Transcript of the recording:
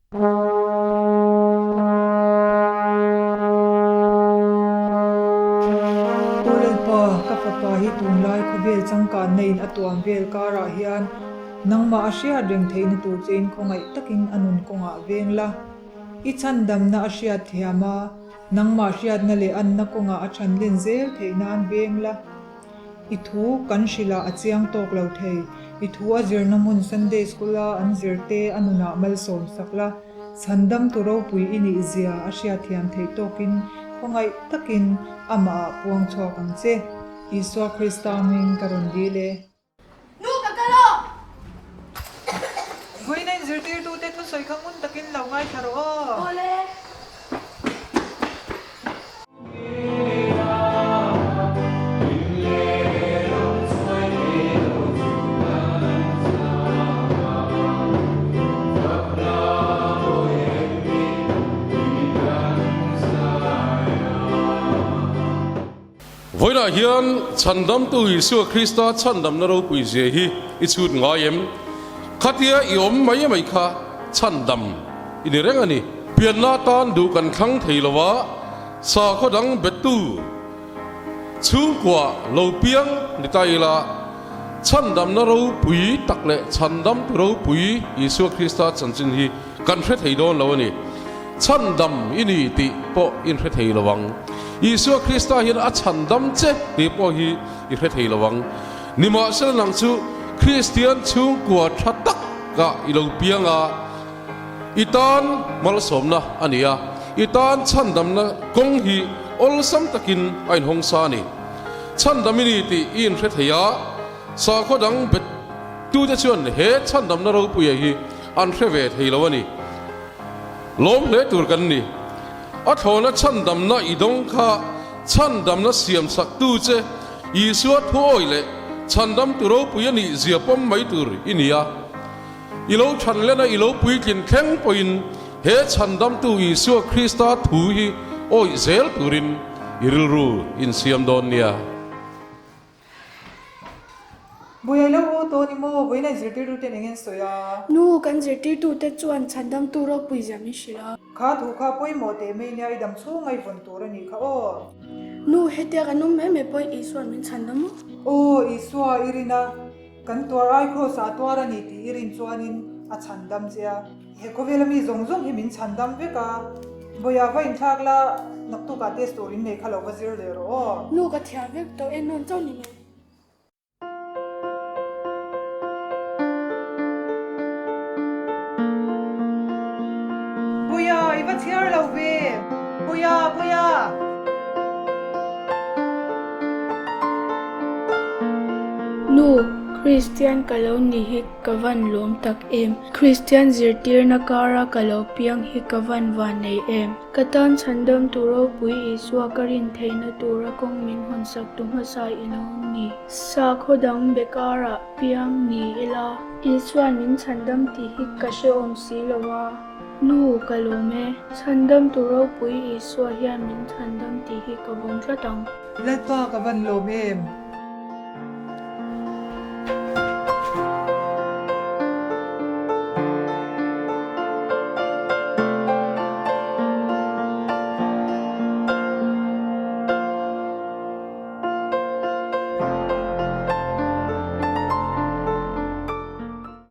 Aw Lalpa, ka fapa hi tunlai khawvel changkanna in a tuam vel karah hian nangmah a hriat reng theihna tur chein khawngaih takin a nun kawngah veng la. I chhandamna a hriat thiam a, nangmah hriatna leh anna kawngah a chhanlen zel theih nan veng la. I thu kan hrilh ah a chiang tawk lo thei. I thu a zirna hmun Sunday School a an zir te a nunah malsawm sak la, chhandamtu ropui i nih zia a hriatthiam theih tawkin khawngaih takin amah ah puang chhuak ang che. Isua Krista hming ka rawn dil e. Nu ka kal aw! Vawiina inzirtirtute thusawi kha ngun takin lo ngaithla rawh aw. Awle. Vawiinah hian Chhandamtu Isua Krista chhandamna ropui zia hi i chhut ngai em? Khatia i awm mai mai kha chhandam i ni reng a ni. Pianna atan duh kan thlang thei lo a, sakhaw dang bettu chhungkua lo piang ni ta ila, chhandamna ropui tak leh chhandamtu ropui Isua Krista chanchin hi kan hre thei dawn lo a ni. Chhandam i ni tih pawh i inhre thei lo ang. Isua Krista hian a chhandam che tih pawh hi i hre thei lo ang. Nimahsela nang chu Kristian chhungkua tha takah i lo piang a, i tan malsawmna a ni a, i tan chhandamna kawng hi awlsam takin a inhawng sa a ni. Chhandam i ni tih i inhre thei a, sakhaw dang bettute chuan he chhandamna ropuia hi an hre ve thei lo a ni. Lawm hle tur kan ni. A thlawna chhandamna i dawng kha chhandamna siamsaktu che Isua thuawi leh chhandamtu ropui a nih zia pawm mai tur i ni a. I lo chhanlena i lo puitlin thleng pawhin he chhandamtu Isua Krista thu hi awih zel turin i rilru insiam dawn nia. Buai lo aw tawh ni maw? Vawiin a zirtirtuten eng en sawi a? Nu, kan zirtirtute chuan chhandamtu ropui zia min hrilh a. Kha thu kha pawimawh teh mai nia i dam chhung a i vawn tur a nih kha aw. Nu, hetia kan awm mai mai pawhin Isua'n min chhandam maw? Aw, Isua i rin a, kan tuar ai kraws ah a tuar a ni tih i rin chuanin a chhandam che a. He khawvela mi zawng zawng hi min chhandam vek a, Bawiha va inthlak la, naktukah test tur in nei kha lo va zir leh rawh aw. Nu, ka thiam vek tawh en nawn chauh ni mai. Puia, i va chhiar lo ve! Puia, Puia! Nu, Kristian ka lo ni hi ka van lawm tak em? Kristian zirtirna kara ka lo piang hi ka van van nei em? Ka tan chhandamtu ropui Isua ka rin theihna tura kawng min hawnsak tu hmasa i lo ni. Sakhaw dang be karah piang ni ila. Isua'n min chhandam tih hi ka hrehawm si lo a. Nu, ka lawm e. Chhandamtu ropui Isua hian min chhandam tih hi ka vawng tlat ang. Lalpa ka van lawm em?